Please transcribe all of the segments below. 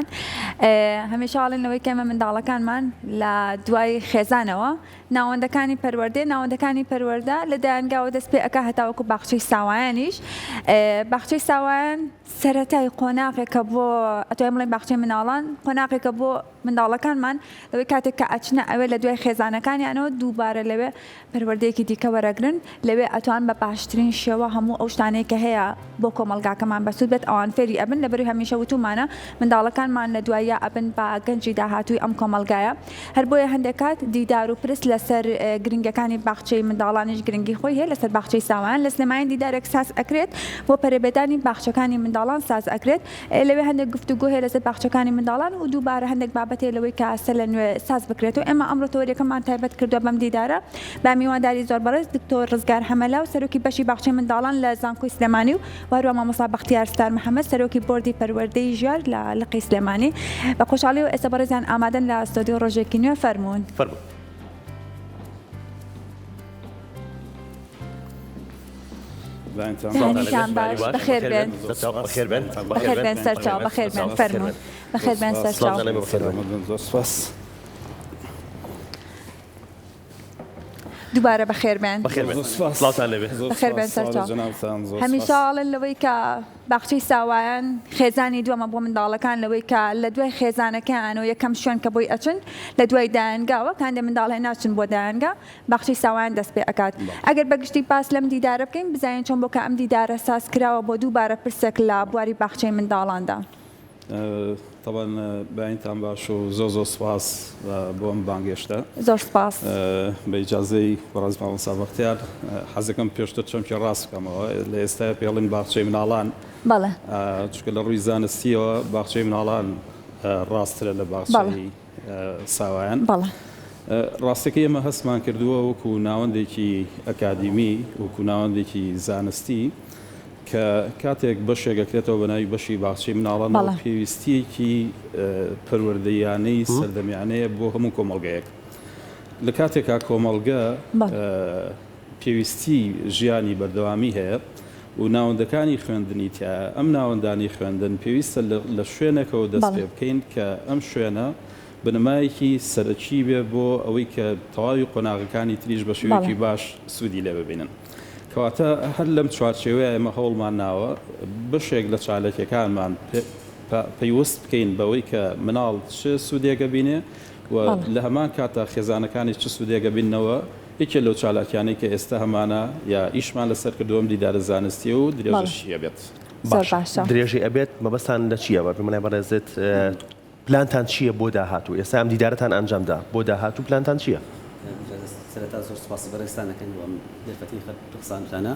خۆمان. هەمیشە ئەڵێن لەوەی کە ئێمە منداڵەکانمان لە دوای خێزانەوە ناوەندەکانی پەروەردەیە، ناوەندەکانی پەروەردە لە دایەنگاوە دەست پێ ئەکا هەتاوەکو باخچەی ساوایانیش. باخچەی ساوایان سەرەتای قۆناغێکە بۆ ئەتوانین بڵێین باخچەی منداڵان قۆناغێکە بۆ منداڵەکانمان لەوەی کاتێک کە ئەچنە ئەوێ لە دوای خێزانەکانیانەوە دووبارە لەوێ پەروەردەیەکی دیکە وەرەگرن لەوێ ئەتوان بە باشترین شێوە هەموو ئەو شتانەی کە هەیە بۆ کۆمەڵگاکەمان بەسوود بێت ئەوان فێری ئەبن لەبەروی هەمیشە وتومانە منداڵەکانمان لە دواییا ئەبن بە گەنجی داهاتووی ئەم کۆمەڵگایە هەر بۆیە هەندێک کات دیدار و پرس لەسەر گرنگەکانی باخچەی منداڵانیش گرنگی خۆی هەیە لەسەر باخچەی ساوایان لە سلێمانی دیدارێک ساز ئەکرێت بۆ پەرەپێدانی باخچەکانی منداڵان ساز ئەکرێت لەوێ هەندێک گفتوگۆ هەیە لەسەر باخچەکانی منداڵان و دووبارە هەندێک بابەت هەیە لەوەی کە سەر لە نوێ ساز بکرێتەوە. ئێمە ئەمڕۆ تەوەرەکەمان تایبەت کردووە بەم دیدارە بە میوانداری زۆر بەڕێز دکتۆر ڕزگار حەمەلاو سەرۆکی بەشی باخچەی منداڵان لە زانکۆی سلێمانی و هەروەها مامۆستا بەختیار ستار محەمەد سەرۆکی بۆردی پەروەردەی ژیار لە لقی سلێمانی. بە خۆشحاڵیەوە ئێستا بەڕێزیان ئامادەن لە ستۆدیۆ ڕۆژێکی نوێ فەرموون. فەرموون. بەیانیتان باش بەخێربێن بەخێربێن بەخێربێن سەرچاو بەخێربێن فەرموون بەخێربێن سەرچاو دووبارە بەخێربێن بەخێربێن سەرچاو هەمیشە ئەڵێن لەوەی کە باخچەی ساوایان خێزانی دووەمە بۆ منداڵەکان لەوەی کە لە دوای خێزانەکەیان و یەکەم شوێن کە بۆی ئەچن لە دوای دایەنگاوە کاندێ منداڵ هەیە ناچن بۆ دایەنگا باخچەی ساوایان دەست پێ ئەکات. ئەگەر بە گشتی باس لەم دیدارە بکەین بزانین چۆن بۆ کە ئەم دیدارە ساز کراوە بۆ دووبارە پرسێک لە بواری باخچەی منداڵاندا. تەبعەن بەینتان باش و زۆر زۆر سپاس بۆ ئەم بانگێشتە. زۆر سپاس. بە ئیجازەی بەڕێز مامۆستا بەختیار حەزەکەم پێشتر چەمکی ڕاست بکەمەوە لە ئێستایا پێڵین باخچەی مناڵان. بەڵێ. چونکە لە ڕووی زانستیەوە باخچەی مناڵان ڕاستترە لە باخچەی. ساوایان. بەڵێ. ڕاستەکەی ئێمە هەستمان کردووە وەکو ناوەندێکی ئەکادیمی، وەکو ناوەندێکی زانستی کە کاتێک بەشێک ئەکرێتەوە بە ناوی بەشی باخچەی مناڵانەوە بەڵێ. پێویستییەکی پەروەردەییانەی سەردەمیانەیە بۆ هەموو کۆمەڵگەیەک. لە کاتێکا کۆمەڵگە بەڵێ. پێویستی ژیانی بەردەوامی هەیە و ناوەندەکانی خوێندنی تیایە، ئەم ناوەندانەی خوێندن پێویستە لە شوێنێکەوە دەست پێ بکەین کە ئەم شوێنە بنەمایەکی سەرەکی بێ بۆ ئەوەی کە تەواوی قۆناغەکانی تریش بە شێوەیەکی باش سوودی لێ ببینن. کەواتە هەر لەم چوارچێوەیە ئێمە هەوڵمان ناوە بەشێک لە چاالکیەکانمان پەیوەست بکەین بەوەی کە مناڵ چ سوودێک ئەبینێ و لە هەمان کاتا خێزانەکانیش چ سوودێک ئەبیننەوە. یەکێ لەو چالاکیانەی کە ئێستا هەمانە یا ئیشمان لەسەر کردووە ئەم دیدارە زانستیە و درێژەشی ئەبێت. زۆر باشە. درێژەی ئەبێت مەبەستان لە چییە؟ بە پێی بەڕێزت پلانتان چییە بۆ داهاتوو؟ ئێستا ئەم دیدارەتان ئەنجام دا، بۆ داهاتوو پلانتان چییە؟ سەرەتا زۆر سوپاسی بەڕێزتان ئەکەین بۆ ئەم دەرفەتەی ڕەخساندتانە.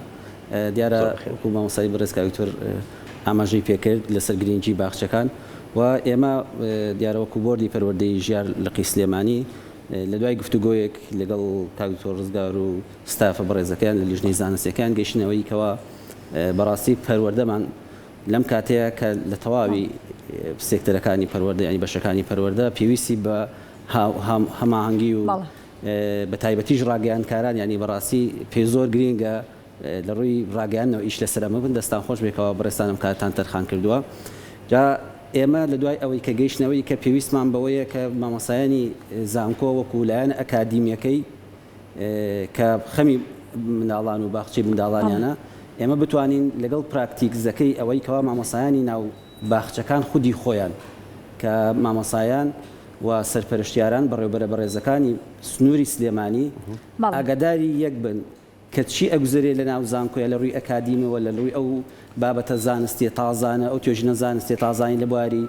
دیارە وەکوو مامۆستای بەڕێز کاک دکتۆر ئاماژەی پێکرد لەسەر گرینگی باخچەکان و ئێمە دیارە وەکوو بۆردی پەروەردەی ژیار لقی سلێمانی لە دوای گفتوگۆیەک لەگەڵ کاک دکتۆر ڕزگار و ستافە بەڕێزەکەیان لە لیژنەی زانستیەکان گەیشتینە ئەوەی کەوا بەڕاستی پەروەردەمان لەم کاتەیە کە لە تەواوی سێکتەرەکانی پەروەردە یانی بەشەکانی پەروەردە پێویستی بە هەماهەنگی و بە تایبەتیش ڕاگەیاندکاران یانی بەڕاستی پێ زۆر گرینگە لە ڕووی ڕاگەیاندنەوە ئیش لەسەر ئەمە بن دەستان خۆش بێ کەوا بەڕێزتان ئەم کاتەتان تەرخان کردووە جا ئێمە لە دوای ئەوەی کە گەیشتنەوەی کە پێویستمان بەوەیە کە مامۆستایانی زانکۆ وەکو لایەنە ئەکادیمیەکەی کە خەمی منداڵان و باخچەی منداڵانیانە ئێمە بتوانین لەگەڵ پراکتیکزەکەی ئەوەی کەوا مامۆستایانی ناو باخچەکان خودی خۆیان کە مامۆستایان و سەرپەرشتیاران بەڕێوبەرە بەڕێزەکانی سنووری سلێمانی ئاگاداری یەک بن کە چی ئەگوزەرێ لە ناو زانکۆیا لە ڕووی ئەکادیمیەوە لە ڕووی ئەو بابەتە زانستیە تازانە ئەو توێژینە زانستیە تازانەی لە بواری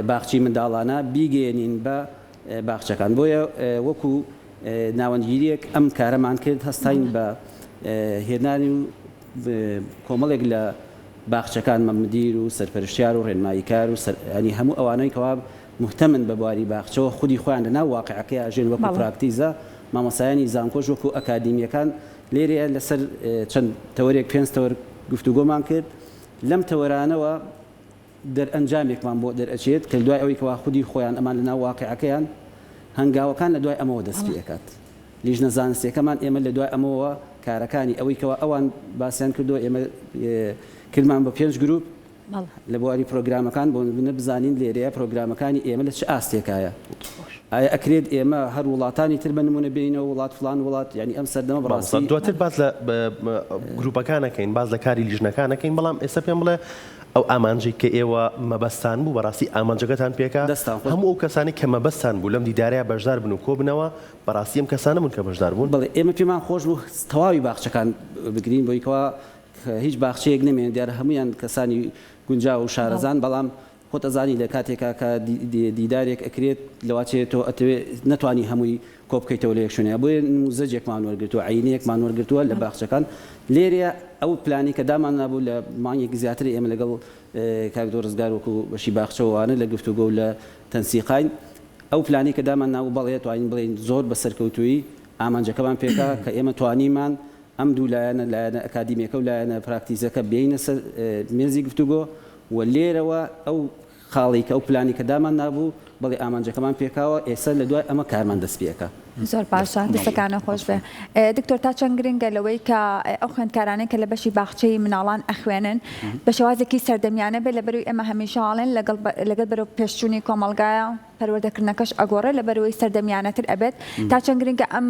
باخچەی منداڵانە بیگەیەنین بە باخچەکان بۆیە وەکو ناوەندگیریەک ئەم کارەمان کرد هەستاین بە هێنانی و کۆمەڵێک لە باخچەکان مدیر و سەرپەرشتیار و ڕێنماییکار و ینی هەموو ئەوانەی کەوا مهتەمن بە بواری باخچەوە خودی خۆیان لە ناو واقعەکەی ئەژێن وەکو پراکتیزە مامۆستایانی زانکۆش وەکو ئەکادیمییەکان لێرەیە لەسەر چەند تەوەرێک پێنج تەوەر گفتوگۆمان کرد لەم تەوەرانەوە دەرئەنجامێکمان بۆ دەرئەچێت کە دوای ئەوەی کەوا خودی خۆیان ئەمان لەناو واقیعەکەیان هەنگاوەکان لە دوای ئەمەوە دەست پێ ئەکات لیژنە زانستیەکەمان ئێمە لە دوای ئەمەوە کارەکانی ئەوەی کەوا ئەوان باسیان کردووە ئێمە کردمان بە پێنج گروپ. لە بواری پرۆگرامەکان بۆ نمونە بزانین لێرەیە پرۆگرامەکانی ئێمە لە چ ئاستێکایە ئایا ئەکرێت ئێمە هەر وڵاتانی تر بە نمونە بێینەوە وڵات فڵان وڵات یانی ئەم سەردەمە مامۆستا بەڕاستی. دواتر باس لە گروپەکان ئەکەین باس لە کاری لیژنەکان ئەکەین بەڵام ئێستا پێم بڵێ ئەو ئامانجەی کە ئێوە مەبەستان بوو بەڕاستی ئامانجەکەتان پێکا دەستان خۆش. هەموو ئەو کەسانەی کە مەبەستان بوو لەم دیدارەیا بەشدار بن و کۆبنەوە بەڕاستی ئەم کەسانە بوون کە بەشدار بوون؟ بەڵێ ئێمە پێمان خۆش بوو تەواوی باخچەکان بگرین بۆی کەوا هیچ باخچەیەک نەمێنێت دیارە هەموویان کەسانی گونجاو و شارەزان بەڵام خۆت ئەزانی لە کاتێکا کە دیدارێک ئەکرێت لەواچێ تۆ ئەتەوێ نەتوانی هەمووی کۆ بکەیتەوە لە یەک شوێنیا بۆیە نموزەجێکمان وەرگرتووە عەینەیەکمان وەرگرتووە لە باخچەکان لێرەیە ئەو پلانی کە دامان نابوو لە مانگێک زیاتر ئێمە لەگەڵ کاک دۆ ڕزگار وەکو بەشی باخچە و ئەوانە لە گفتوگۆ و لە تەنسیقاین ئەو پلانی کە دامان نابوو بەڵێ توانین بڵێین زۆر بە سەرکەوتوویی ئامانجەکەمان پێکا کە ئێمە توانیمان ئەم دوو لایەنە، لایەنە ئەکادیمیەکە و لایەنە پراکتیزەکە بێینە سەر مێزی گفتوگۆ و لێرەوە ئەو خاڵەی کە ئەو پلانەی کە دامان نابوو، بەڵێ ئامانجەکەمان پێکاوە، ئێستا لە دوای ئەمە کارمان دەست پێ ئەکا. زۆر باشە دەستەکانت خۆش بێ. دکتۆر تا چەند گرنگە لەوەی کە ئەو خوێندکارانەی کە لە بەشی باخچەی مناڵان ئەخوێنن بە شێوازێکی سەردەمیانە بێ لەبەرەوەی ئێمە هەمیشە ئەڵێن لەگەڵ لەگەڵ بەرەو پێشچوونی کۆمەڵگایە پەروەردەکردنەکەش ئەگۆڕێت لەبەرئەوەی سەردەمیانەتر ئەبێت، تا چەند گرنگە ئەم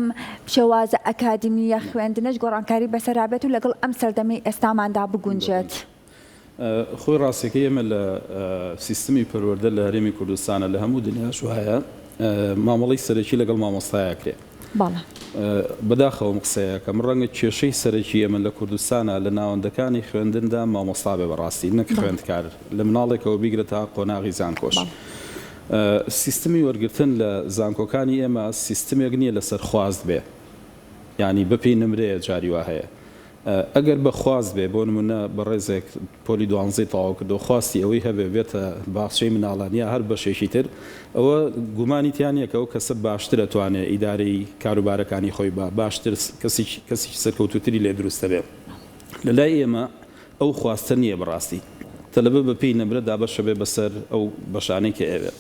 شێوازە ئەکادیمییە خوێندنەش گۆڕانکاری بەسەرا بێت و لەگەڵ ئەم سەردەمەی ئێستاماندا بگونجێت؟ خۆی ڕاستیەکەی ئێمە لە سیستمی پەروەردە لە هەرێمی کوردستانە لە هەموو دنیاش وایە مامەڵەی سەرەکی لەگەڵ مامۆستایا کرێ. بەڵێ. بەداخەوە ئەم قسەیە ئەکەم ڕەنگە کێشەی سەرەکی ئێمە لە کوردستانا لە ناوەندەکانی خوێندندا مامۆستا بێ بەڕاستی نەک خوێندکار لە مناڵێکەوە بیگرە تا قۆناغی زانکۆش سیستمی وەرگرتن لە زانکۆکانی ئێمە سیستمێک نییە لەسەر خواست بێ یانی بەپێی نمرەیە جاری وا هەیە ئەگەر بە خواست بێ، بۆ نموونە بەڕێزێک پۆلی دوانزەی تەواو کردووە، خواستی ئەوەی هەبێ بێتە باخچەی مناڵان یا هەر بەشێکی تر، ئەوە گومانی تیا نییە کە ئەو کەسە باشتر ئەتوانێ ئیدارەی کاروبارەکانی خۆی با، باشتر کەسێکی کەسێکی سەرکەوتووتری لێ دروست دەبێ. لە لای ئێمە ئەو خواستە نییە بەڕاستی. تەلەبە بە پێی نمرە دابەش ئەبێ بەسەر ئەو بەشانەی کە ئەیەوێ.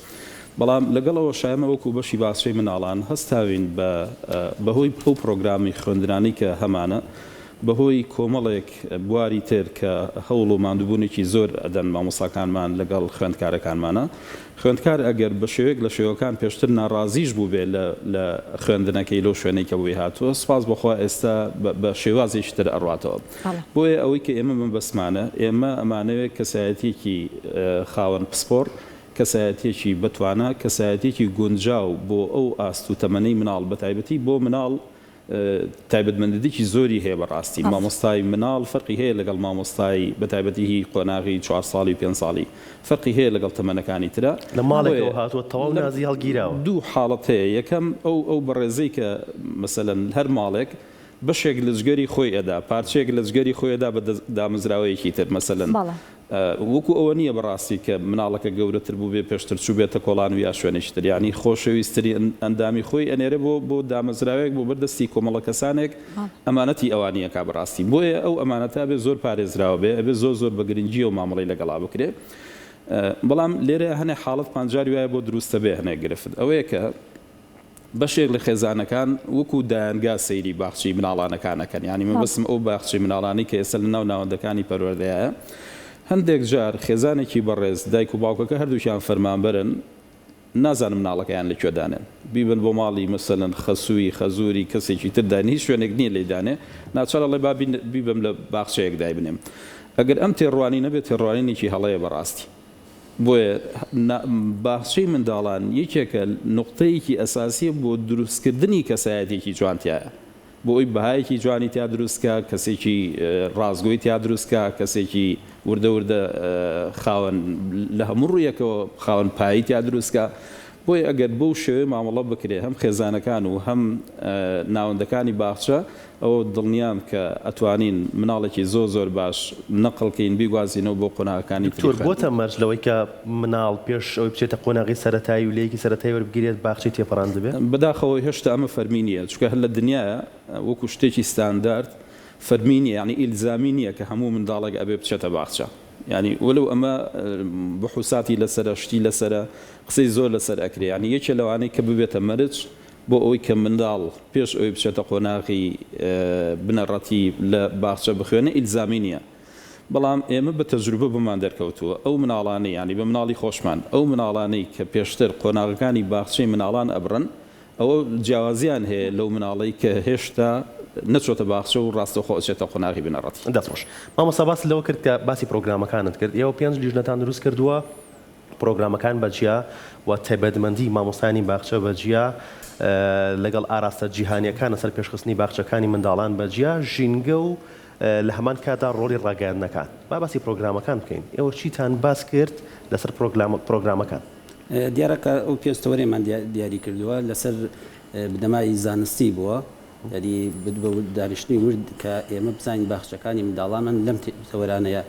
بەڵام لەگەڵ ئەوەشا ئێمە وەکوو بەشی باخچەی مناڵان هەستاوین بە بەهۆی ئەو پڕۆگرامی خوێندنانەی کە هەمانە، بەهۆی کۆمەڵێک بواری تر کە هەوڵ و ماندووبوونێکی زۆر ئەدەن مامۆستاکانمان لەگەڵ خوێندکارەکانمانا. خوێندکار ئەگەر بە شێوەیەک لە شێوەکان پێشتر ناڕازیش بووبێ لە لە خوێندنەکەی لەو شوێنەی کە بۆی هاتووە، سوپاس بۆ خوا ئێستا بە بە شێوازێکی تر ئەڕواتەوە. بۆیە ئەوەی کە ئێمە مەبەستمانە، ئێمە ئەمانەوێ کەسایەتییەکی خاوەن پسپۆڕ، کەسایەتییەکی بەتوانا، کەسایەتییەکی گونجاو بۆ ئەو ئاست و تەمەنەی مناڵ، بەتایبەتی بۆ مناڵ تایبەتمەندیی زۆری هەیە بەڕاستی مامۆستای مناڵ فەرقی هەیە لەگەڵ مامۆستای بەتایبەتی هی قۆناغی چوار ساڵی و پێنج ساڵی فەرقی هەیە لەگەڵ تەمەنەکانی ترا. لە ماڵێکەوە هاتووە تەواو نازی هەڵگیراوە. دوو حاڵەت هەیە یەکەم ئەو ئەو بەڕێزەی کە مەسەلەن هەر ماڵێک بەشێک لە جگەری خۆی ئەدا پارچەیەک لە جگەری خۆی ئەدا بە دامەزراوەیەکی تر مەسەلەن وەکو ئەوە نییە بەڕاستی کە مناڵەکە گەورەتر بووبێ پێشتر چووبێتە کۆڵان و یا شوێنێکی تر یانی خۆشەویستترین ئەندامی خۆی ئەنێرێ بۆ بۆ دامەزراوەیەک بۆ بەر دەستی کۆمەڵە کەسانێک ئەمانەتی ئەوانی ئەکا بەڕاستی بۆیە ئەو ئەمانەتە ئەبێ زۆر پارێزراو بێ ئەبێ زۆر زۆر بە گرنگیەوە مامەڵەی لەگەڵا بکرێ بەڵام لێرە هەنێ حاڵەتمان جاری وایە بۆ دروستە بێ هەنێ گرفت ئەوەیە کە بەشێک لە خێزانەکان وەکو دایەنگا سەیری باخچەی مناڵانەکان ئەکەن، یانی مەبەستم ئەو باخچەی مناڵانەی کە ئێستا لەناو ناوەندەکانی پەروەردەیایە، هەندێک جار خێزانێکی بەڕێز دایک و باوکەکە هەردووکیان فەرمانبەرن نازانن مناڵەکەیان لە کوێ دانێن، بیبەن بۆ ماڵی مەسەلەن خەسووی، خەزووری، کەسێکی تر داینێ، هیچ شوێنێک نییە لێی دانێ، ناچار ئەڵێ با بیبەم لە باخچەیەک دایبنێم. ئەگەر ئەم تێڕوانینە بێت تێڕوانینێکی هەڵەیە بەڕاستی. بۆیە باخچەی منداڵان یەکێکە نوقتەیەکی ئەساسیە بۆ دروستکردنی کەسایەتیەکی جوان تیایە بۆ ئەوی بەهایەکی جوانی تیا دروست کا کەسێکی ڕاستگۆی تیا دروست کا کەسێکی وردە وردە خاوەن لە هەموو ڕوویەکەوە خاوەن پایی تیا دروست کا بۆیە ئەگەر بەو شێوەیە مامەڵە بکرێ هەم خێزانەکان و هەم ناوەندەکانی باخچە ئەوە دڵنیام کە ئەتوانین مناڵێکی زۆر زۆر باش نەقڵ کەین بیگوازینەوە بۆ قۆناغەکانی تری دکتۆر خوێندن. بۆتە مەرج لەوەی کە مناڵ پێش ئەوەی بچێتە قۆناغی سەرەتایی و لە یەکی سەرەتایی وەربگیرێت باخچەی تێپەڕاندبێ؟ بەداخەوە هێشتا ئەمە فەرمی نییە چونکە هەر لە دنیایا وەکو شتێکی ستاندارد فەرمی نییە یانی ئیلزامی نییە کە هەموو منداڵێک ئەبێ بچێتە باخچە یانی وەلو ئەمە بحوساتی لەسەرە شتی لەسەرە قسەی زۆر لەسەر ئەکرێ یانی یەکێ لەوانەی کە ببێتە مەرج بۆ ئەوەی کە منداڵ پێش ئەوەی بچێتە قۆناغی بنەڕەتی لە باخچە بخوێنێ ئیلزامی نییە. بەڵام ئێمە بە تەجروبە بۆمان دەرکەوتووە ئەو مناڵانەی یانی بە مناڵی خۆشمان ئەو مناڵانەی کە پێشتر قۆناغەکانی باخچەی مناڵان ئەبڕن ئەوە جیاوازیان هەیە لەو مناڵەی کە هێشتا نەچۆتە باخچە و ڕاستەوخۆ ئەچێتە قۆناغی بنەڕەتی. دەست خۆش. مامۆستا باست لەوە کرد کە باسی پرۆگرامەکانت کرد ئێوە پێنج لیژنەتان دروست کردووە پرۆگرامەکان بە جیا و تایبەتمەندی مامۆستایانی باخچە بە جیا لەگەڵ ئاراستە جیهانیەکان لەسەر پێشخستنی باخچەکانی منداڵان بە جیا ژینگە و لە هەمان کاتدا ڕۆڵی ڕاگەیاندنەکان. با باسی پرۆگرامەکان بکەین ئێوە چیتان باس کرد لەسەر پرۆگرامەکان؟ دیارە کە ئەو پێنج تەوەرەیمان دیاری کردووە لەسەر بنەمای زانستی بووە، یانی بە دانیشتنی ورد کە ئێمە بزانین باخچەکانی منداڵانمان لەم تەوەرانەیە،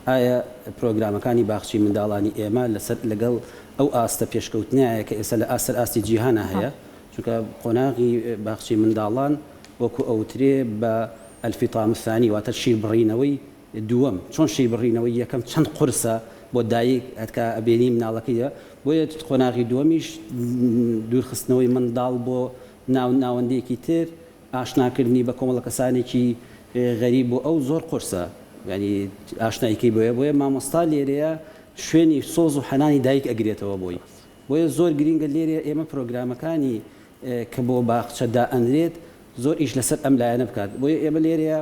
ئایا پرۆگرامەکانی باخچەی منداڵانی ئێمە لەسەر لەگەڵ ئەو ئاستە پێشکەوتنەیە کە ئێستا لە سەر ئاستی جیهانا هەیە، چونکە قۆناغی باخچەی منداڵان وەکو ئەوترێ بە الفطام الثانی واتە شیربڕینەوەی دووەم، چۆن شیر بڕینەوەی یەکەم چەند قورسە بۆ دایک هەتکا ئەبێنی مناڵەکەی بۆیە قۆناغی دووەمیش دوورخستنەوەی منداڵ بۆ ناو ناوەندێکی تر ئاشناکردنی بە کۆمەڵە کەسانێکی غەریب بۆ ئەو زۆر قورسە یانی ئاشناییکەی بۆیە بۆیە مامۆستا لێرەیە شوێنی سۆز و حەنانی دایک ئەگرێتەوە بۆی بۆیە زۆر گرینگە لێرەیە ئێمە پرۆگرامەکانی کە بۆ باخچە دائەنرێت زۆر ئیش لەسەر ئەم لایەنە بکات بۆیە ئێمە لێرەیە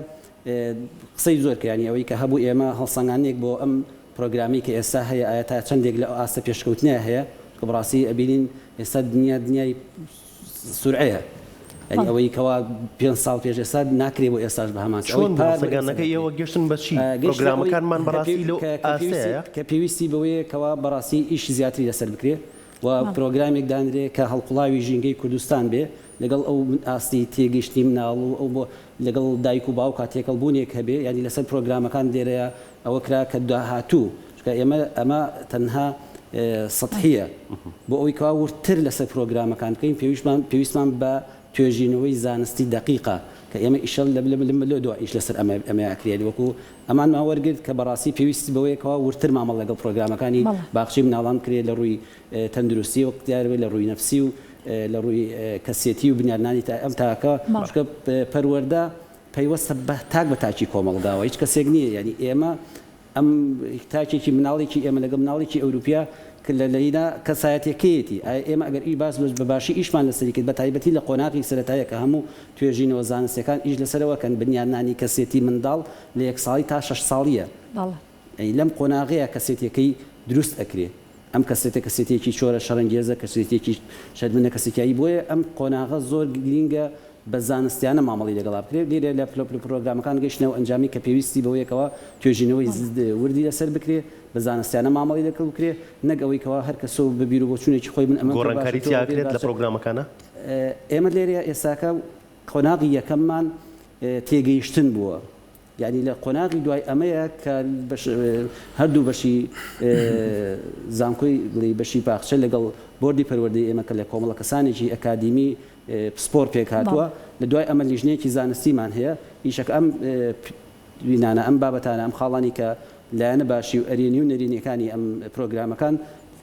قسەی زۆر کرا یانی ئەوەی کە هەبوو ئێمە هەڵسەنگاندنێک بۆ ئەم پرۆگرامەی کە ئێستا هەیە ئایا تا چەندێک لە ئاستە پێشکەوتنە هەیە چونکە بەڕاستی ئەبینین ئێستا دنیا دنیای سورعەیە یانی ئەوەی کەوا پێنج ساڵ پێش ئێستا ناکرێ بۆ ئێستاش بە هەمان چۆن بوو هەڵسەنگاندنەکەی ئێوە گەشتن بە چی پرۆگرامەکانمان بەڕاستی لەو ئاستەیە؟ کە پێویستی بەوەیە کەوا بەڕاستی ئیشی زیاتری لەسەر بکرێ و پرۆگرامێک دانرێ کە هەڵقوڵاوی ژینگەی کوردستان بێ لەگەڵ ئەو ئاستی تێگەیشتنی مناڵ و ئەو بۆ لەگەڵ دایک و باوکا تێکەڵ بوونێک هەبێ یانی لەسەر پرۆگرامەکان لێرەیا ئەوە کرا کە داهاتوو چونکە ئێمە ئەمە تەنها سەتحیە بۆ ئەوەی کەوا وردتر لەسەر پرۆگرامەکان بکەین پێویستمان پێویستمان بە توێژینەوەی زانستی دەقیقە کە ئێمە ئیشەڵ لە لە دوا ئیش لەسەر ئەمە ئەمە ئەکرێت وەکو ئەمانمان وەرگرت کە بەڕاستی پێویستی بەوەیە کەوا وردتر مامەڵە لەگەڵ پرۆگرامەکانی باخچەی مناڵان بکرێت لە ڕووی تەندروستی وەک دیار بێت لە ڕووی نەفسی و لە ڕووی کەسێتی و بنیادنانی ئەم تاکە چونکە پەروەردە پەیوەستە بە تاک بە تاکی کۆمەڵگاوە هیچ کەسێک نییە یانی ئێمە ئەم تاکێکی مناڵێکی ئێمە لەگەڵ مناڵێکی ئەوروپیا کە لە لەینا کەسایەتیەکەیەتی ئایا ئێمە ئەگەر ئی باس بە باشی ئیشمان لەسەری کرد بە تایبەتی لە قۆناغی سەرەتایە کە هەموو توێژینەوە زانستیەکان ئیش لەسەرەوە کەن بنیادنانی کەسێتی منداڵ لە یەک ساڵی تا شەش ساڵیە یانی لەم قۆناغەیە کەسێتیەکەی دروست ئەکرێ ئەم کەسێتە کەسێتیەکی چۆرە شەڕەنگێزە کەسێتیەکی شەرمنە کەسێکیایی بۆیە ئەم قۆناغە زۆر گرینگە بە زانستیانە مامەڵەی لەگەڵا بکرێت لێرە لە پرۆگرامەکان گەیشتنە ئەو ئەنجامەی کە پێویستی بەوەیە کەوا توێژینەوەی وردی لەسەر بکرێ بە زانستیانە مامەڵەی لەگەڵ بکرێ نەک ئەوەی کەوا هەر کەسە و بە بیروبۆچوونێکی خۆی من ئەمەم پێ باشە گۆڕانکاری تۆ تیا ئەوە پێت ئەکرێت لە باشە پرۆگرامەکانا؟ ئێمە لێرە ئێستاکە قۆناغی یەکەممان تێگەیشتن بووە یانی لە قۆناغی دوای ئەمەیە کە هەردوو بەشی زانکۆی بڵێی بەشی باخچە لەگەڵ بۆردی پەروەردەی ئێمە کە لە کۆمەڵە کەسانێکی ئەکادیمی پسپۆر پێکهاتووە لە دوای ئەمە لیژنەیەکی زانستیمان هەیە ئیشەکە ئەم بینانە ئەم بابەتانە ئەم خاڵانی کە لایەنە باشی و ئەرێنی و نەرێنیەکانی ئەم پرۆگرامەکان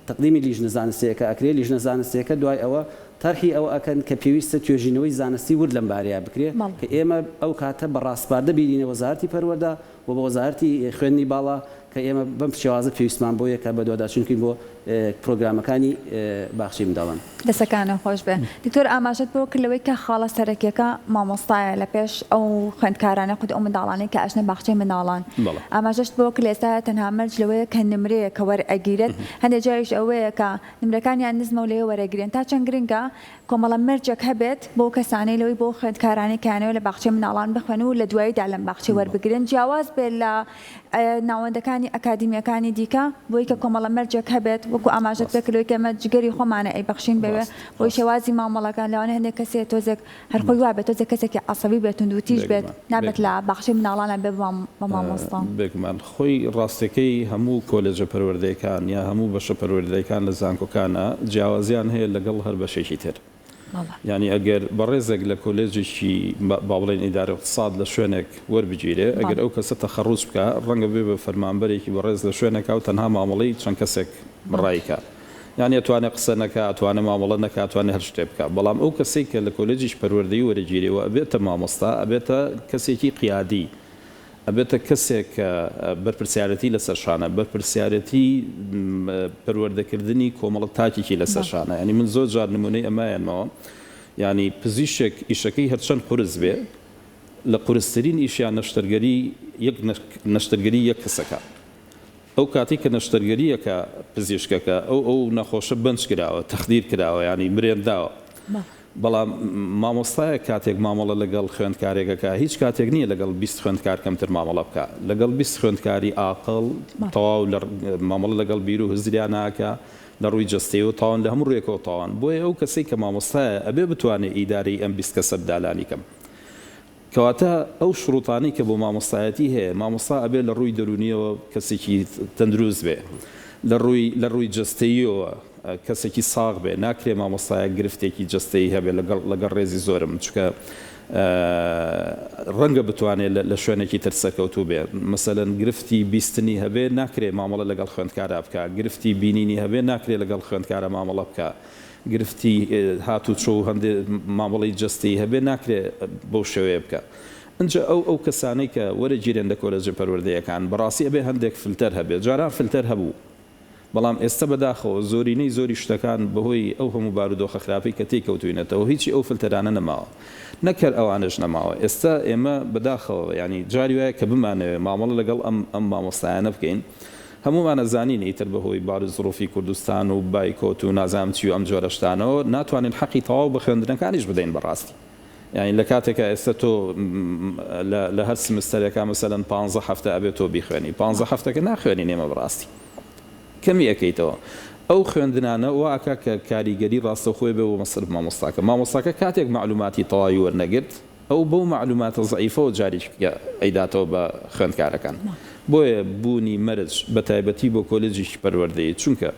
تەقدیمی لیژنە زانستیەکە ئەکرێ، لیژنە زانستیەکە دوای ئەوە تەرحی ئەوە ئەکەن کە پێویستە توێژینەوەی زانستی ورد لەم بارەیە بکرێ کە ئێمە ئەو کاتە بە ڕاسپاردە بیدینە وەزارەتی پەروەردە و بە وەزارەتی خوێندنی باڵا کە ئێمە بەم شێوازە پێویستمان بۆیە کە بەدواداچوون بکەین بۆ پرۆگرامەکانی باخچەی منداڵان. دەستەکانت خۆش بێ دکتۆر ئاماژەت بەوە کرد لەوەی کە خاڵە سەرەکیەکە مامۆستایە لە پێش ئەو خوێندکارانە خود ئەو منداڵانەی کە ئەچنە باخچەی منداڵان ئاماژەشت بەوە کرد لە ئێستایا تەنها مەرج لەوەیە کە نمرەیە کە وەرئەگیرێت هەندێک جاریش ئەوەیە کە نمرەکانیان نزمە و لەوێ وەرەگرێن تا چەند گرنگە کۆمەڵە مەرجێک هەبێت بۆ کەسانەی لەوەی بۆ خوێندکارانەی کە یانەوێت لە باخچەی منداڵان بخوێن و لە دواییدا لەم باخچەی وەربگرن جیاواز بێت لە ناوەندەکانی ئەکادیمیەکانی دیکە بۆی کە کۆمەڵە مەرجێک هەبێت وەکو ئاماژەت پێ کردەوەی کە ئێمە جگەری خۆمانە ئەیبەخشین بەوێ بۆی شێوازی مامەڵەکان لەوانەیە هەندێک کەسێ تۆزێک هەر خۆی وابێت تۆزێک کەسێکی عەسەبی بێت توندوتیژ بێت نابێت لە باخچەی مناڵانا بێ بە مامۆستا. بێگومان خۆی ڕاستەکەی هەموو کۆلێجە پەروەردەیەکان یا هەموو بەشە پەروەردەیەکان لە زانکۆکانا جیاوازیان هەیە لەگەڵ هەر بەشێکی تر یانی ئەگەر بەڕێزێک لە کۆلێجێکی با بڵێین ئیدارە و اقتصاد لە شوێنێک وەربگیرێ ئەگەر ئەو کەسە تەخەڕوج بکا ڕەنگە بێ بە فەرمانبەرێکی بەڕێز لە شوێنێکا و تەنها مامەڵەی چەند کەسێک ڕایی کا یانی ئەتوانێ قسە نەکا ئەتوانێ مامەڵە نەکا ئەتوانێ هەر شتێ بکا بەڵام ئەو کەسەی کە لە کۆلێجیش پەروەردەیی وەرەگیرێ و ئەبێتە مامۆستا ئەبێتە کەسێکی قیادی. ئەبێتە کەسێک کە بەرپرسیارێتی لەسەر شانە، بەرپرسیارێتی پەروەردەکردنی کۆمەڵە تاکێکی لەسەر شانە. یانی من زۆر جار نموونەی ئەمە ئەیەنمەوە، یانی پزیشک ئیشەکەی هەرچەند قورس بێ، لە قورسترین ئیشیان نەشتەرگەری یەک نەشتەرگەری یەک کەسەکە. ئەو کاتەی کە نەشتەرگەرییەکە پزیشکەکە ئەو ئەو نەخۆشە بەنج کراوە، تەخدیر کراوە، یانی مرێنراوە. بەڵام مامۆستایەک کاتێک مامەڵە لەگەڵ خوێندکارێک ئەکا هیچ کاتێک نییە لەگەڵ 20 خوێندکار کەمتر مامەڵە بکا. لەگەڵ 20 خوێندکاری ئاقڵ تەواو لە مامەڵە لەگەڵ بیر و هزریان ئەکا، لە ڕووی جەستەیەوە تەواون، لە هەموو ڕوویەکەوە تەواون. بۆیە ئەو کەسەی کە مامۆستایە ئەبێ بتوانێ ئیدارەی ئەم 20 کەسە بدا لانیکەم. کەواتە ئەو شروتانەی کە بۆ مامۆستایەتی هەیە، مامۆستا ئەبێ لە ڕووی دەروونییەوە کەسێکی تەندروست بێ، لە ڕووی لە ڕووی جەستەییەوە کەسێکی ساغ بێ، ناکرێ مامۆستایەک گرفتێکی جەستەیی هەبێ لەگەڵ لەگەڵ ڕێزی زۆرم چونکە ڕەنگە بتوانێ لە شوێنێکی تر سەرکەوتوو بێ، مەسەلەن گرفتی بیستنی هەبێ ناکرێ مامەڵە لەگەڵ خوێندکارا بکا، گرفتی بینینی هەبێ ناکرێ لەگەڵ خوێندکارا مامەڵە بکا. گرفتی هاتوچۆ و هەندێ مامەڵەی جەستەیی هەبێ ناکرێ بەو شێوەیە بکا. ئنجا ئەو ئەو کەسانەی کە وەرەگیرێن لە کۆلێجە پەروەردەیەکان بەڕاستی ئەبێ هەندێک فلتەر هەبێ. جاران فلتەر هەبوو بەڵام ئێستە بەداخەوە زۆرینەی زۆری شتەکان بەهۆی ئەو هەموو بارودۆخە خراپەی کە تێی کەوتوینەتەوە هیچی ئەو فلتەرانە نەماوە. نەک هەر ئەوانەش نەماوە ئێستە ئێمە بەداخەوە یانی جاری وایە کە بمانەوێ مامەڵە لەگەڵ ئەم ئەم مامۆستایانە بکەین هەموومان ئەزانین ئیتر بەهۆی بارو زڕوفی کوردستان و بایکۆت و نازانم چی و ئەم جۆرە شتانەوە ناتوانین حەقی تەواو بە خوێندنەکانیش بدەین بەڕاستی یانی لە کاتێکا ئێستا تۆ لە لە هەر سمستەرێکا مەسەلەن پانزە هەفتە ئەبێ تۆ بیخوێنی پانزە هەفتەکە ناخوێنین ئێمە بەڕاستی کەمی ئەکەیتەوە ئەو خوێندنانە وا ئەکا کە کاریگەری ڕاستەوخۆی بێ بۆ مەسەر مامۆستاکە مامۆستاکە کاتێک مەعلوماتی تەواوی وەرنەگرت ئەو بەو مەعلوماتە زەعیفەوە جارێکی دیکە ئەیداتەوە بە خوێندکارەکان. بۆیە بوونی مەرج بە تایبەتی بۆ کۆلێجێکی پەروەردەیی چونکە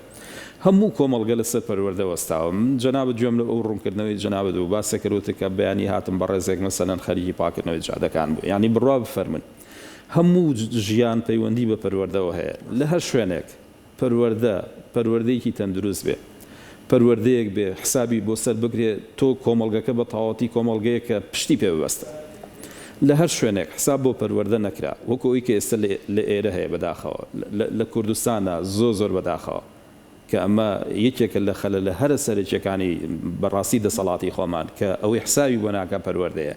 هەموو کۆمەڵگە لەسەر پەروەردە وەستاوە. من جەنابت گوێم لە ئەو ڕوونکردنەوەی جەنابت بوو باسێک کرد وتت کە بەیانی هاتم بەڕێزێک مەسەلەن خەریکی پاککردنەوەی جادەکان بوو. یانی بڕوا بفەرموون هەموو ژیان پەیوەندی بە پەروەردەوە هەیە لە هەر شوێنێک. پەروەردە، پەروەردەیەکی تەندروست بێ، پەروەردەیەک بێ حسابی بۆ سەر بکرێ، تۆ کۆمەڵگەکە بە تەواوەتی کۆمەڵگەیەکە پشتی پێ ببەستە. لە هەر شوێنێک حساب بۆ پەروەردە نەکرا، وەکو ئەوەی کە ئێستا لە ئێرە هەیە بەداخەوە، لە کوردستانا زۆر زۆر بەداخەوە کە ئەمە یەکێکە لە خەلەلە هەرە سەرەکیەکانی بە ڕاستی دەسەڵاتی خۆمان کە ئەوەی حسابی بۆ ناکا پەروەردەیە.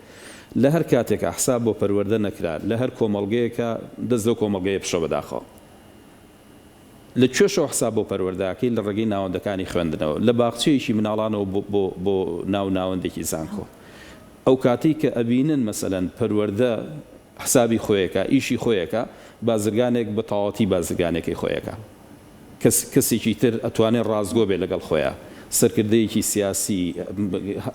لە هەر کاتێکا حساب بۆ پەروەردە نەکرا، لە هەر کۆمەڵگەیەکا دەست لەو کۆمەڵگەیە بشۆ بەداخەوە. لە کوێشەوە حساب بۆ پەروەردە ئەکەی؟ لە ڕێگەی ناوەندەکانی خوێندنەوە، لە باخچەیەکی مناڵانەوە بۆ بۆ بۆ ناو ناوەندێکی زانکۆ. ئەو کاتەی کە ئەبینن مەسەلەن پەروەردە حسابی خۆی ئەکا، ئیشی خۆی ئەکا، بازرگانێک بە تەواوەتی بازرگانێکەی خۆی ئەکا. کەس کەسێکی تر ئەتوانێ ڕاستگۆ بێ لەگەڵ خۆیا. سەرکردەیەکی سیاسی،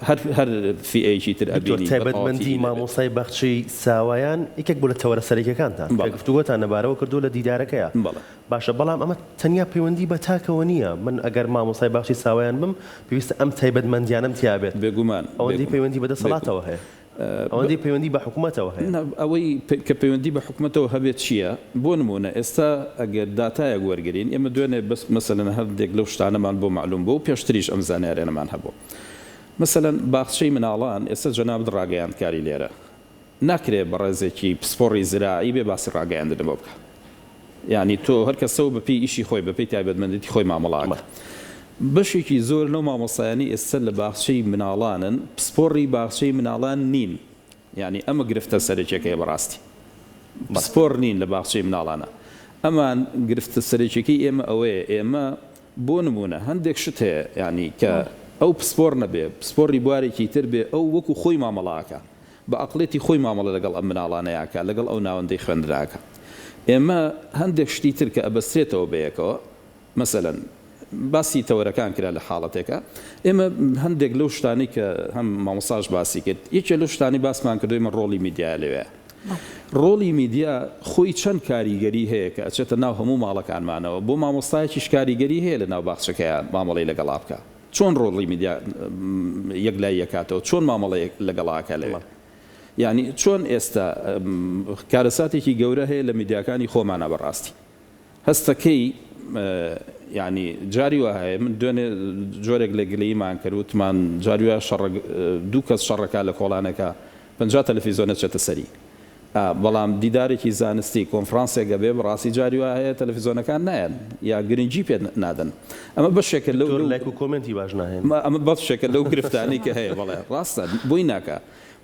هەر هەر فیئەیەکی تر دکتۆر ئەبینی بە تەواوەتی تایبەتمەندی هی نەبێت. مامۆستای باخچەی ساوایان یەکێک بوو لە تەوەرە سەرەکیەکانتان کە بەڵێ. گفتوگۆتان لەبارەوە کردووە لە دیدارەکەیا. بەڵێ. باشە بەڵام ئەمە تەنیا پەیوەندی بە تاکەوە نییە، من ئەگەر مامۆستای باخچەی ساوایان بم پێویستە ئەم تایبەتمەندیانەم تیا بێت، بێگومان، ئەوەندەی بێگومان، پەیوەندی بە بێگومان. دەسەڵاتەوە هەیە، ئەوەندەی پەیوەندی بە حکومەتەوە هەیە. نا، ئەوەی کە پەیوەندی بە حکومەتەوە هەبێت چییە؟ بۆ نموونە ئێستا ئەگەر داتایەک وەرگرین، ئێمە دوێنێ بەس مەسەلەن هەندێک لەو شتانەمان بۆ مەعلوم بوو و پێشتریش ئەم زانیاریانەمان هەبوو. مەسەلەن باخچەی مناڵان ئێستا جەنابت ڕاگەیاندکاری لێرە، ناکرێ بەڕێزێکی پسپۆڕی زراعی بێ باسی ڕاگەیاندنت بۆ بکا. یانی تۆ هەر کەسە و بەپێی ئیشی خۆی، بەپێی تایبەتمەندێتی خۆی مامەڵە ئەکا. بەشێکی زۆر لەو مامۆستایانەی ئێستا لە باخچەی مناڵانن، پسپۆڕی باخچەی مناڵان نین. یانی ئەمە گرفتە سەرەکیەکەیە بەڕاستی. پسپۆڕ نین لە باخچەی مناڵانا. ئەمان گرفتە سەرەکیەکەی ئێمە ئەوەیە ئێمە بۆ نموونە هەندێک شت هەیە یانی کە ئەو پسپۆڕ نەبێ، پسپۆڕی بوارێکی تر بێ، ئەو وەکو خۆی مامەڵە ئەکا. بە ئەقڵیەتی خۆی مامەڵە لەگەڵ ئەم مناڵانەیا ئەکا، لەگەڵ ئەو ناوەندەی خوێندنا ئەکا. ئێمە هەندێک شتی تر کە ئەبەسترێتەوە بەیەکەوە، مەسەلەن باسی تەوەرەکان کرا لە حاڵەتێکا، ئێمە هەندێک لەو شتانەی کە هەم مامۆستاش باسی کرد، یەکێ لەو شتانەی باسمان کردووە ئێمە ڕۆڵی میدیایە لەوێ. ڕۆڵی میدیا خۆی چەند کاریگەری هەیە کە ئەچێتە ناو هەموو ماڵەکانمانەوە، بۆ مامۆستایەکیش کاریگەری هەیە لە ناو باخچەکەیا مامەڵەی لەگەڵا بکا. چۆن ڕۆڵی میدیا یەکلایی ئەکاتەوە، چۆن مامەڵە لەگەڵا ئەکا لەوێ؟ یانی چۆن ئێستا کارەساتێکی گەورە هەیە لە میدیاکانی خۆمانا بەڕاستی هەستەکەی یانی جاری وا هەیە من دوێنێ جۆرێک لە گلەییمان کرد وتمان جاری وا شەڕ دوو کەس شەڕەکە لە کۆڵانەکە 50 تەلەفیزۆن ئەچێتە سەری. بەڵام دیدارێکی زانستی، کۆنفرانسێک ئەبێ، بەڕاستی جاری وا هەیە تەلەفیزۆنەکان نایەن یا گرنگی پێ نادەن. ئەمە بەشێکە لەو دکتۆر لایک و comment ی باش ناهێن. ئەمە بەشێکە لەو گرفتانەی کە هەیە. بەڵێ ڕاستە بۆی ناکا.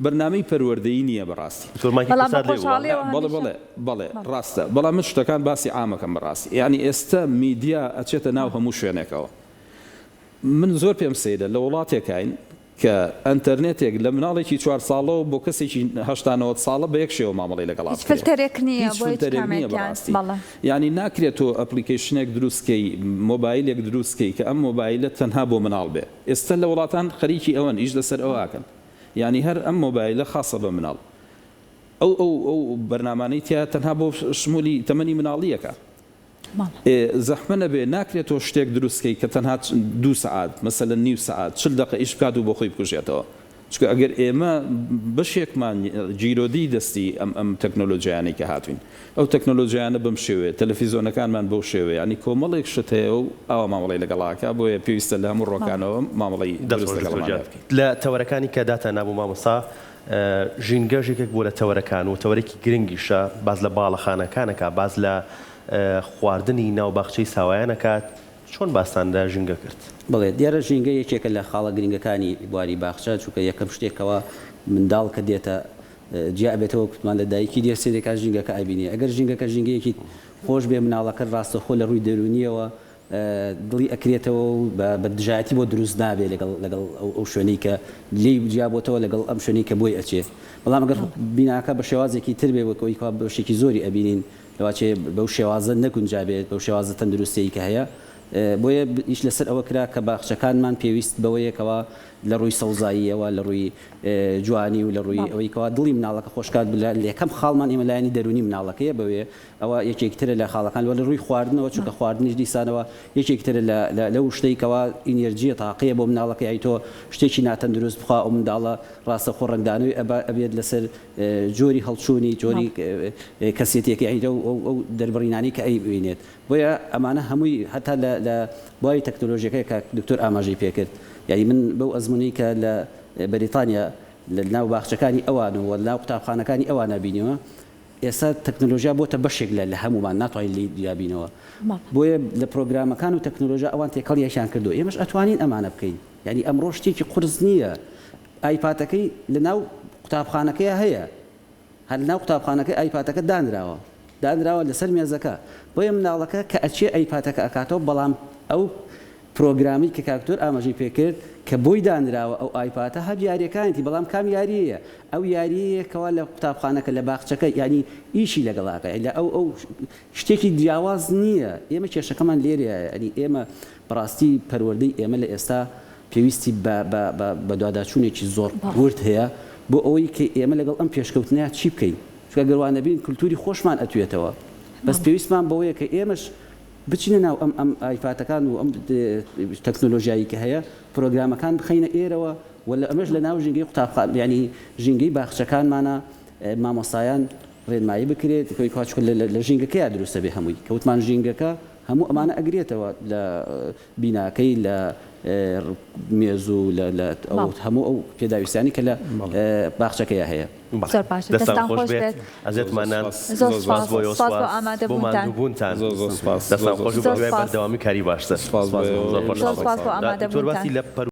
بەرنامەی پەروەردەیی نییە بەڕاستی. دکتۆر مایکی بەڵام بە کورسات لێ بووە. خۆشحاڵیەوە بەڵێ هەمیشە. بەڵێ بەڵێ ڕاستە بەڵام من شتەکان باسی عامەکەم بەڕاستی یانی ئێستە میدیا ئەچێتە ناو هەموو شوێنێکەوە من زۆر پێم سەیرە لە وڵاتێکاین کە ئەنتەرنێتێک لە مناڵێکی چوار ساڵەوە بۆ کەسێکی 80 90 ساڵە بە یەک شێوە مامەڵەی لەگەڵا هیچ بکرێ. فلتەرێک نییە هیچ بۆ هیچ فلتەرێک نییە کامێکیان. بەڕاستی. بەڵێ. یانی ناکرێت تۆ application ێک دروست کەی، مۆبایلێک دروست کەی کە ئەم مۆبایلە تەنها بۆ مناڵ بێ. ئێستا لە وڵاتان خەریکی ئەوەن ئیش لەسەر ئەوە ئەکەن. یانی هەر ئەم مۆبایلە خاسە بە مناڵ. ئەو ئەو ئەو بەرنامانەی تیایە تەنها بۆ شمولی تەمەنی مناڵییەکە. ئێ زەحمە نەبێ ناکرێ تۆ شتێک دروست کەی کە تەنها دوو سەعات مەسەلەن نیو سەعات 40 دەقە ئیش بکات و بۆ خۆی بکوژێتەوە چونکە ئەگەر ئێمە بەشێکمان گیرۆدەی دەستی ئەم ئەم تەکنۆلۆژیایانەی کە هاتوین ئەو تەکنۆلۆژیایانە بەم شێوەیە تەلەفیزۆنەکانمان بەو شێوەیە یانی کۆمەڵێک شت هەیە و ئاوا مامەڵەی لەگەڵا ئەکا بۆیە پێویستە لە هەموو ڕوەکانەوە مامەڵەی دەست دروست خۆش دکتۆر لەگەڵماندا گیان بکەین. لە تەوەرەکانی کە داتان نابوو مامۆستا ژینگەش یەکێک بووە لە تەوەرەکان و تەوەرێکی گرنگیشە، باس لە باڵەخانەکان ئەکات، باس لە خواردنی ناو باخچەی ساوایان ئەکات، چۆن باستان لە ژینگە کرد؟ بەڵێ، دیارە ژینگە یەکێکە لە خاڵە گرنگەکانی بواری باخچە، چونکە یەکەم شتێک کەوا منداڵ کە دێتە جیا ئەبێتەوە کوتمان لە دایکی دێ سەیرێکا ژینگەکە ئەبینێ، ئەگەر ژینگەکە ژینگەیەکی خۆش بێ مناڵەکە ڕاستەوخۆ لە ڕووی دەروونییەوە دڵی ئەکرێتەوە و بە دژایەتی بۆ دروست نابێ لەگەڵ لەگەڵ ئەو شوێنەی کە لێی جیا بۆتەوە لەگەڵ ئەم شوێنەی کە بۆی ئەچێ بەڵام ئەگەر بیناکە بە شێوازێکی تر بێ وەک ئەوەی کەوا بەشێکی زۆری ئەبینین لەواچێ بەو شێوازە نەگونجابێت بەو شێوازە تەندروستیی کە هەیە بۆیە ئیش لەسەر ئەوە کرا کە باخچەکانمان پێویست بەوەیە کەوا لە ڕووی سەوزاییەوە لە ڕووی جوانی و لە ڕووی ئەوەی کەوا دڵی مناڵەکە خۆشکات لە یەکەم خاڵمان ئێمە لایەنی دەروونی مناڵەکەیە بەوێ ئەوە یەکێکی ترە لە خاڵەکان وە لە ڕووی خواردنەوە چونکە خواردنیش دیسانەوە یەکێکی ترە لە لە لەو شتەی کەوا ئینێرجیە تاقەیە بۆ مناڵەکە یای تۆ شتێکی ناتەندروست بخوا ئەو منداڵە ڕاستەوخۆ ڕەنگدانەوەی ئەبا ئەبێت لەسەر جۆری هەڵچوونی جۆری کەسێتیەکەی یانی ئەو ئەو ئەو دەربڕینانەی کە ئەیبینێت بۆیە ئەمانە هەمووی هەتا لە لە بواری تەکنۆلۆژیەکە کاک دکتۆر ئاماژەی پێکرد یانی من بەو ئەزموونەی کە لە بەریتانیا لە ناو باخچەکانی ئەوان و لە ناو قوتابخانەکانی ئەوانە بینیوە ئێستا تەکنۆلۆژیا بۆتە بەشێک لە لە هەموومان ناتوانین لێی جیا بینەوە بۆیە لە پرۆگرامەکان و تەکنۆلۆژیا ئەوان تێکەڵ یەکیان کردووە ئێمەش ئەتوانین ئەمانە بکەین یانی ئەمڕۆ شتێکی قورس نییە ئایپاتەکەی لە ناو قوتابخانەکەیا هەیە هەر لە ناو قوتابخانەکەی ئایپاتەکە دانراوە دانراوە لەسەر مێزەکە بۆیە منداڵەکە کە ئەچێ ئایپاتەکە ئەکاتەوە بەڵام ئەو پرۆگرامی کە کاک دکتۆر ئاماژەی پێکرد کە بۆی دانراوە ئەو ئایپاتە هەر یاریەکانیەتی بەڵام کام یاریەیە ئەو یاریەیە کەوا لە قوتابخانەکە لە باخچەکە یانی ئیشی لەگەڵ ئەکا یانی لە ئەو ئەو شتێکی جیاواز نییە ئێمە کێشەکەمان لێرەیە یانی ئێمە بەڕاستی پەروەردەی ئێمە لە ئێستا پێویستی بە بە بە بەدواداچوونێکی زۆر ورد هەیە بۆ ئەوەی کە ئێمە لەگەڵ ئەم پێشکەوتنەیا چی بکەین چونکە گەر وا نەبین کلتوری خۆشمان ئەتوێتەوە بەس پێویستمان بەوەیە کە ئێمەش بچینە ناو ئەم ئەم ئایپاتەکان و ئەم تەکنۆلۆژیایی کە هەیە پرۆگرامەکان بخەینە ئێرەوە و لە ئەمەش لە ناو ژینگەی قوتابخان یانی ژینگەی باخچەکانمانە مامۆستایان ڕێنمایی بکرێت کەوی کوا چونکە لە ژینگەکەیا دروستە بێ هەمووی کە وتمان ژینگەکە هەموو ئەمانە ئەگرێتەوە لە بیناکەی لە مێز و لە لە هەموو ئەو پێداویستیانی کە لە باخچەکەیا هەیە. زۆر باشە دەستان دەستان خۆش خۆش بێت بێت. ئەزێتمان نان زۆر سپاس سپاس بۆ ئێوە سپاس بۆ سپاس بۆ ئامادەبوونتان. ماندووبوونتان زۆر زۆر سپاس دەستان زۆر زۆر خۆش و زۆر بەهیوای سپاس. بەردەوامی کاری باشتر سپاس بۆ زۆر ئێوە زۆر خۆشحاڵم سپاس بۆ دکتۆر ئامادەبوونتان. باسی لە پەر.